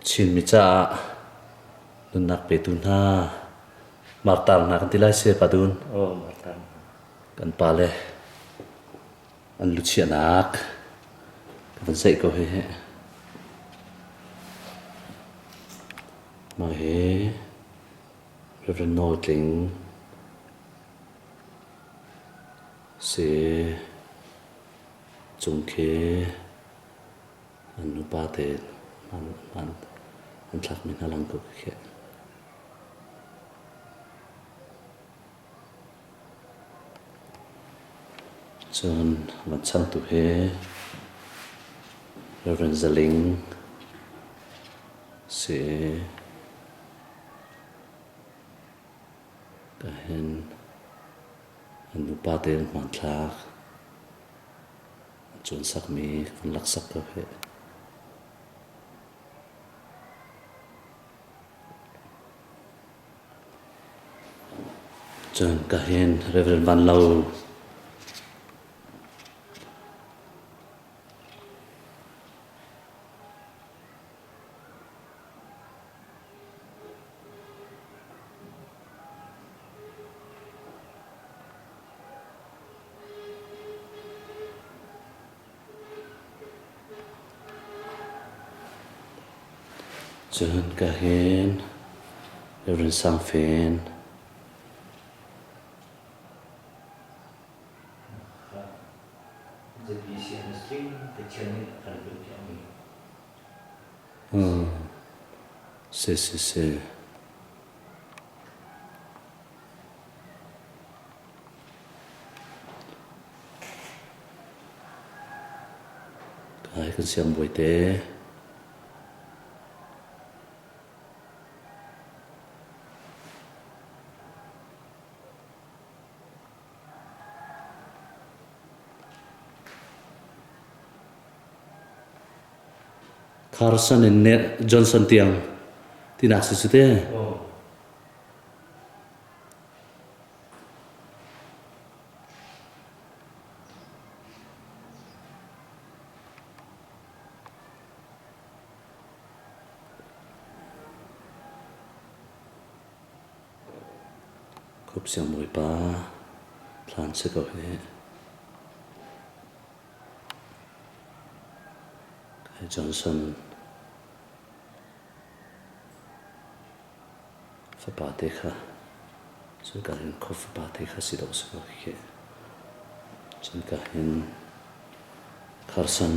Chinmi caah nunnak petu hna martar hna kan ti lai si Pa Dun. Oh, martar. Kan pale an luchiahnak ka van saih ko hi. Mah hi Reverend Nawl Tling si cung khi an nupa te an an thlakmi hna lang ko khi. Cun van changtu hi Reverend Zaling si. Kahin an nupa tein hmanthlak an cuansakmi kan laksak ko hih. Cun kahin Reverend Van Lo Cun kahin Reverend Sang Fen ZBC Ministry Pathian nih a kan tuahpiakmi. Si si si. Kai kan siangbawi te. Carson in Johnson tiang tinak si cu te. Khup siangbawipa thlan si ko hi. Johnson fapa te kha cun ka hin khup fapa te kha si dawh si ko khi. Cun ka hin Carson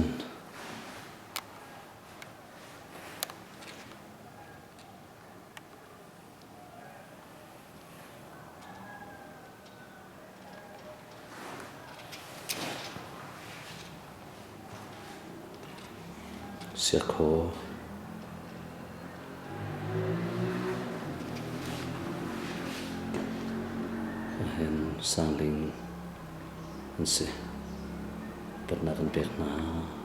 Siakhaw ahhin sangling an si. Upatnak kan pek hna.